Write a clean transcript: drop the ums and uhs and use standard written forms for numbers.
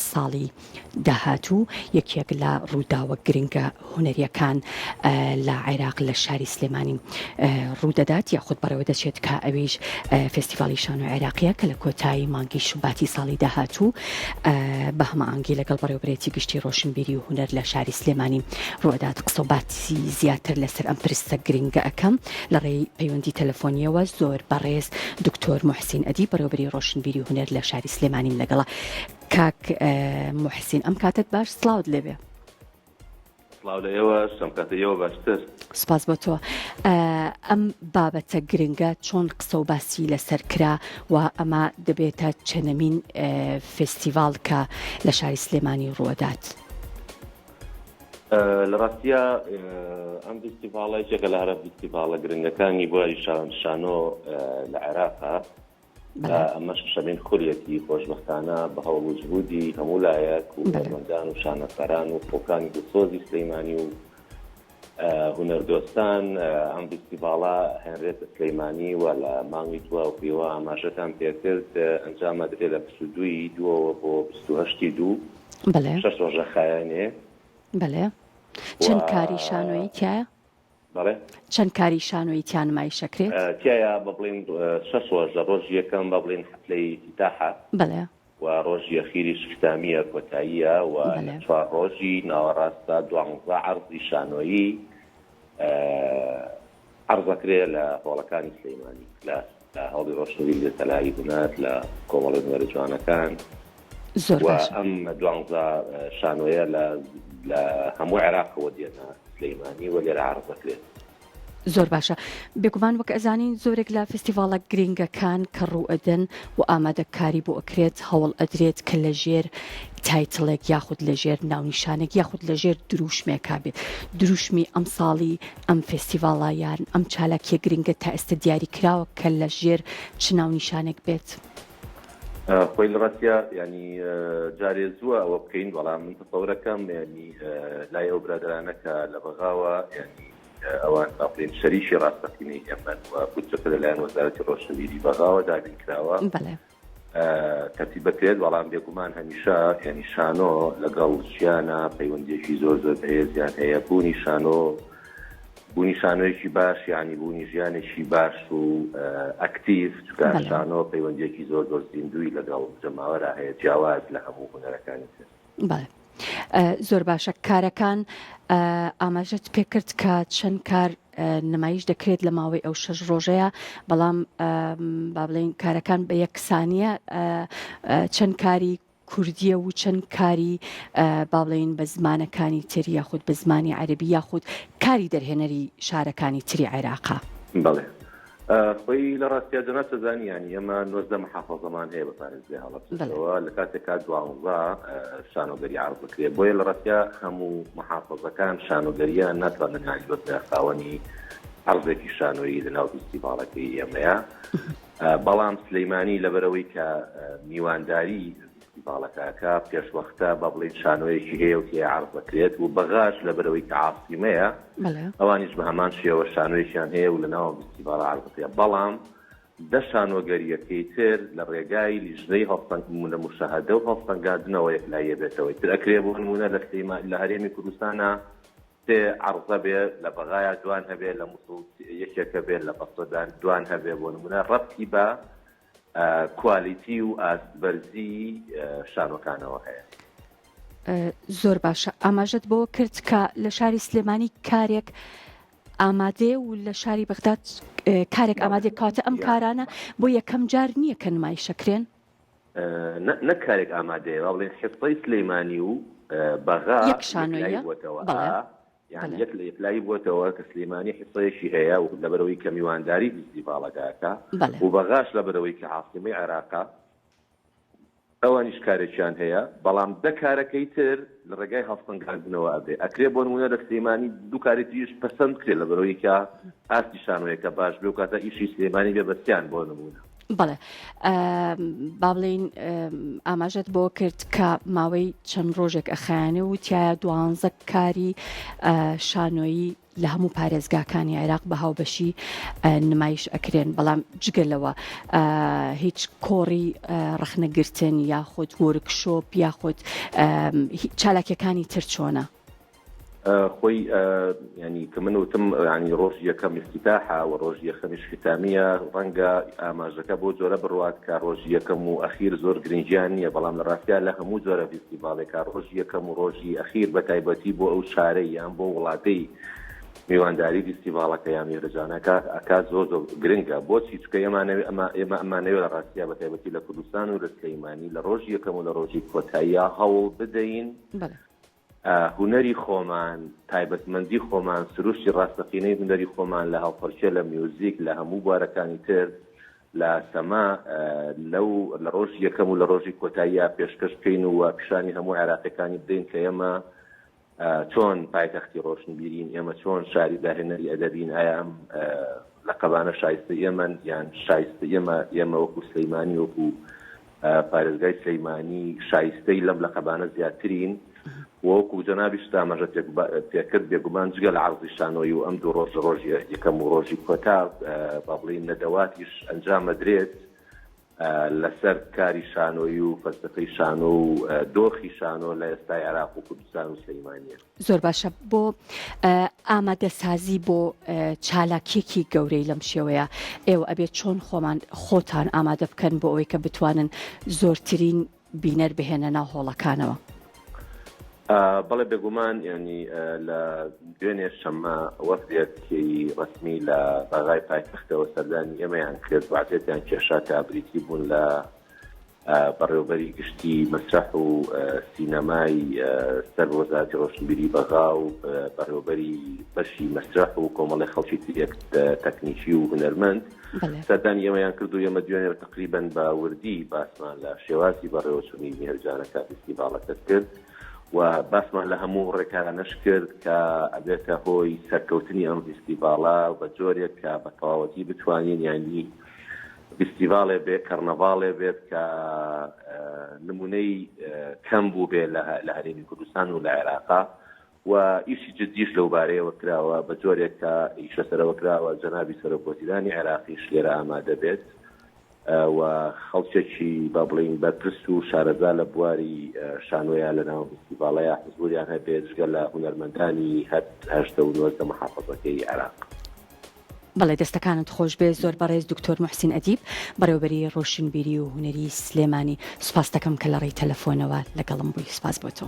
ساڵی داهاتوو یەکێک لە ڕووداوە گرنگە هونەریەکان لە عێراق لە شاری سلێمانی ڕوودەدات یاخود بەڕێوە دەچێت کە ئەویش فێستیڤاڵی شانۆ عێراقیە کە لە کۆتایی مانگی شوباتی ساڵی داهاتوو بە هەماهەنگی لەگەڵ بەڕێوەبەرێتی گشتی ڕۆشنبیری و هونەر لە شاری سلێمانی ڕوئەدات. قسە و باسی زیاتر لەسەر ئەم پرسە گرنگە ئەکەم لە ڕێی پەیوەندی تەلەفۆنیەوە زۆر بەڕێز دکتۆر موحسین ئەدیب بەڕێوەبەری ڕۆشنبیری و هونەر لە شاری سلێمانیم لەگەڵە. کاک موحسین ئەم کاتەت باش سڵاوت لێبێ. سڵاو لە ئێوەش، ئەم کاتەی ئێوە باشتر. سپاس بۆ تۆ. ئەم بابەتە گرنگە چۆن قسە و باسی لەسەر کرا و ئەمە دەبێتە چەنەمین فێستیڤاڵ کە لە شاری سلێمانی ڕووەدات؟ لە ڕاستیا ئەم فیستیڤاڵە یەکێکە لە هەرە فیستیڤاڵە گرنگەکانی بواری شانۆ لە عێراقا. ئەمەش شەشەمین خولیەتی، خۆشبەختانە بە هەوڵ و جهودی هەموو لایەک و هونەرمەندان و شانۆکاران و خەڵکانی دڵسۆزی سلیمانی و هونەردۆستان ئەم ڤیستیڤاڵە هێنرێتە سلیمانی و لە مانگی دوا و پێوە ئاماژەتان پێکرد ئەنجام ئەدرێ لە 22 ی دووەوە بۆ 28 ی دوو شەش ڕۆژە خایەنێ. بەلێ چەند کاری شانۆیی تیایە؟ بەڵێ. چەند کاری شانۆیی تیا نمایش ئەکرێت؟ تیایا بە بڵێین شەش ڕۆژ، لە ڕۆژی یەکەم بە بڵێین حەفلەی ئیفتیتاحە. بەڵێ. و ڕۆژی ئەخیریش ختامییە، کۆتاییە، و لە چوار ڕۆژی ناوەڕاستدا دوانزە عەرزی شانۆیی عەرز ئەکرێ لە هۆڵەکانی سلەیمانی، لە هۆڵی ڕۆشنبیری، لە تەلاری هونەر، لە کۆمەڵەی هونەرە جوانەکان. زۆر و باشە. ئەم دوانزە شانۆیە لە لە هەموو عێراقەوە دێنە سلەیمانی و لێرە عەرز دەکرێت. زۆر باشە. بێگومان وەک ئەزانین زۆرێک لە فستیڤاڵە گرینگەکان کە ڕوو ئەدەن و ئامادەکاری بۆ ئەکرێت هەوڵ ئەدرێت کە لە ژێر title ێک یاخود لە ژێر ناونیشانێک یاخود لە ژێر دروشمێکا بێت. دروشمی ئەمساڵی ئەم فستیڤاڵە یان ئەم چالاکیە گرینگە تا ئێستا دیاری کراوە کە لە ژێر چ ناونیشانێک بێت؟ خۆی لە ڕاستیا یانی جارێ زووە ئەوە بکەین بەڵام من تەسەورەکەم یانی لای ئەو برادەرانە کە لە بەغاوە یانی ئەوان با بڵێین شەریکی ڕاستەقینەی ئێمەن و بودجەکە لەلایەن وەزارەتی ڕۆشنبیری بەغاوە دابین کراوە بەڵێ تەرتیب بکرێت بەڵام بێگومان هەمیشە یانی شانۆ لەگەڵ ژیانە پەیوەندیەکی زۆر زۆر بەهێزیان هەیە بوونی شانۆ بوونی شانۆیەکی باش یانی بوونی ژیانێکی باش و ئەکتیڤ، چونکە شانۆ پەیوەندییەکی زۆر زۆر زیندووی لەگەڵ جەماوەرا هەیە جیاواز لە هەموو هونەرەکانی تر. بەڵێ زۆر باشە کارەکان ئاماژەت پێکرد کە چەند کار نمایش دەکرێت لە ماوەی ئەو شەش ڕۆژەیە بەڵام با بڵێین کارەکان بە یەکسانیە چەند کاری کوردیە و چەند کاری با بڵێین بە زمانەکانی تر یاخود بە زمانی عەرەبی یاخود کاری دەرهێنەری شارەکانی تری عێراقە. بەڵێ خۆی لە ڕاستیا جەناب دەزانی یانی ئێمە 19 محافەزەمان هەیە بە پارێزگای هەڵەبجەوە لە کاتێکا دوانزە شانۆگەری عەرز بکرێ بۆیە لە ڕاستیا هەموو محافەزەکان شانۆگەریان ناتوانن یانی ببنە خاوەنی عەرزێکی شانۆیی لە ناو فیستیڤاڵەکەی ئێمەیە بەڵام سلیمانی لەبەرئەوەی کە میوانداری فیستیڤاڵەکە ئەکا پێشوەختە با بڵێین شانۆیەکی هەیە و تێیا عەرز دەکرێت و بەغاش لەبەرئەوەی کە عاسیمەیە ئەوانیش بە هەمان شێوە شانۆیەکیان هەیە و لەناو ئەم فیستیڤاڵە عەرز دەکرێت بەڵام دە شانۆگەرییەکەی تر لە ڕێگای لیژنەی هەڵسەنگ لە موشاهەدە و هەڵسەنگاندنەوە یەکلاییە بێتەوەی تر ئەکرێ بۆ نموونە لە سلیما لە هەرێمی کوردستانا سێ عەڕزە بێ، لە بەغایا دوان هەبێ، لە موسڵ یەکێک هەبێ، لە بەسرە دوان هەبێ، بۆ نموونە ڕەبتی بە کوالیتی و ئاست بەرزی شانۆکانەوە هەیە. زۆر باشە ئاماژەت بەوە کرد کە لە شاری سلێمانی کارێک ئامادەیە و لە شاری بەغداد کارێک ئامادەیە کەواتە ئەم کارانە بۆ یەکەم جار نییە کە نمایشەکرێن؟ نەک کارێک ئامادەیە با بڵێین حیسەی سلەیمانی و بەغا یەک شانۆیە یەکلایی بووەتەوە یان یەک لە یەکلایی بووەتەوە کە سلەیمانی حیسەیەکی هەیە و لەبەرەوەی کە میوانداری فیستیڤاڵەکە ئەکا و بەغاش لەبەرەوەی کە عاسیمەی عێراقە ئەوانیش کارێکیان هەیە بەڵام دە کارەکەی تر لە ڕێگای هەڵسەنگاندنەوە ئەبێ ئەکرێ بۆ نموونە لە سلەیمانی دوو کاری تریش پەسەند بکرێ لەبەرەوەی کە ئاستی شانۆیەکە باش بێ و کاتە ئیشی سلەیمانی بێ بەسیان بۆ نموونە. بەڵێ با بڵێین ئاماژەت بۆ کرد کە ماوەی چەند ڕۆژێک ئەخایەنێ و تایە دوانزە کاری شانۆیی. لە هەموو پارێزگاکانی عێراق بە هاوبەشی نمایش ئەکرێن، بەڵام جگە لەوە هیچ کۆڕی ڕەخنەگرتن یاخود وۆرکشۆپ یاخود چالاکیەکانی تر چۆنە؟ خۆی ینی کە من وتم ینی ڕۆژی یەکەم افتتاحە و ڕۆژی یەکەمیش ختامیە ڕەنگە ئاماژەکە بۆ جۆرە بڕوات کە ڕۆژی یەکەم و ئەخیر زۆر گرنگیان نییە بەڵام لە ڕاستیا لە هەموو جۆرە فیستیڤاڵێکا ڕۆژی یەکەم و ڕۆژی ئەخیر بە تایبەتی بۆ ئەو شارەی یان بۆ وڵاتەی میوانداری فیستیڤاڵەکە یان میهرەجانەکە ئەکات زۆر زۆر گرنگە بۆچی چونکە ئێمانەوێ ئەمە ئێمە ئەمانەوێ لە ڕاستیا بە تایبەتی لە کوردستان و لە سلەیمانی لە ڕۆژی یەکەم و لە ڕۆژی کۆتاییا هەوڵ بدەین هونەری خۆمان، تایبەتمەندی خۆمان، سروشتی ڕاستەقینەی هونەری خۆمان لە هەڵپەرکێ، لە میوزیک، لە هەموو بوارەکانی تر، لە سەما، لەو لە ڕۆژی یەکەم و لە ڕۆژی کۆتاییا پێشکەش بکەین و پیشانی هەموو عێراقیەکانی بدەین کە ئێمە چۆن پایتەختی ڕۆشنبیرین، ئێمە چۆن شاری داهێنەری ئەدەبین، ئایا ئەم لەقەبانە شایستەی ئێمەن یان شایستەی ئێمە ئێمە وەکو سلەیمانی وەکو پارێزگای سلەیمانی شایستەی لەم لەقەبانە زیاترین و وەکو جەنابیشت ئاماژە پێکرد بێگومان جگە لە عەرزی شانۆیی و ئەم دوو ڕۆژە ڕۆژی یەکەم و ڕۆژی کۆتا با بڵێین نەدەواتیش ئەنجام ئەدرێت لەسەر کاری شانۆیی و فەلسەفەی شانۆ و دۆخی شانۆ لە ئێستای عێراق و کوردستان و سلەیمانیە. زۆر باشە بۆ ئامادەسازی بۆ چالاکیەکی گەورەی لەم شێوەیە ئێوە ئەبێت چۆن خۆمان خۆتان ئامادە بکەن بۆ ئەوەی کە بتوانن زۆرترین بینەر بهێنە ناو هۆڵەکانەوە؟ بەڵێ بێگومان ینی لە دوێنێ شەممە وەفدێکی ڕەسمی لە بەغای پایتەختەوە سەردانی ئێمەیان کرد وعزێتیان کێشا کە بریتی بوون لە بەڕێوەبەری گشتی مەسرەح و سینەمای سەر بە وەزارەتی ڕۆشنبیری بەغا و بەڕێوەبەری بەشی مەسرەح و کۆمەڵی خەڵکی ترێک تەکنیکی و هونەرمەند سەردانی ئێمەیان کرد و ئێمە دوێنێ تقریبەن بە وردی باسمان لە شێوازی بەڕێوەچوونی میهرجانەکە فیستیڤاڵەکە کرد و باسمان لە هەموو ڕێکارانەش کرد کە ئەبێتە هۆی سەرکەوتنی ئەم فیستیڤاڵە بە جۆرێک کە بە تەواوەتی بتوانین یانی فیستیڤاڵێ بێ کەرنەڤاڵێ بێت کە نمونەی کەم بوو بێ لە هەرێمی کوردستان و لە عێراقا و ئیشی جدیش لەو بارەیەوە کراوە بە جۆرێک کە ئیش لەسەرەوە کراوە جەنابی سەرۆک وەزیرانی عێراقیش لێرە ئامادە بێت و خەڵکێکی با بڵێین بەرپرس و شارەزا لە بواری شانۆیا لە ناو فیستیڤاڵەیا حزوریان هەبێت جگە لە هونەرمەندانی هەر 18 و 19 محافەزەکەی عێراق. بەڵێ دەستەکانت خۆشبێ زۆر بەڕێز دکتۆر موحسین ئەدیب بەڕێوەبەری ڕۆشنبیری و هونەری سلێمانی سوپاستەکەم کە لە ڕێی تەلەفۆنەوە لەگەڵم بووی سوپاس بۆ تۆ.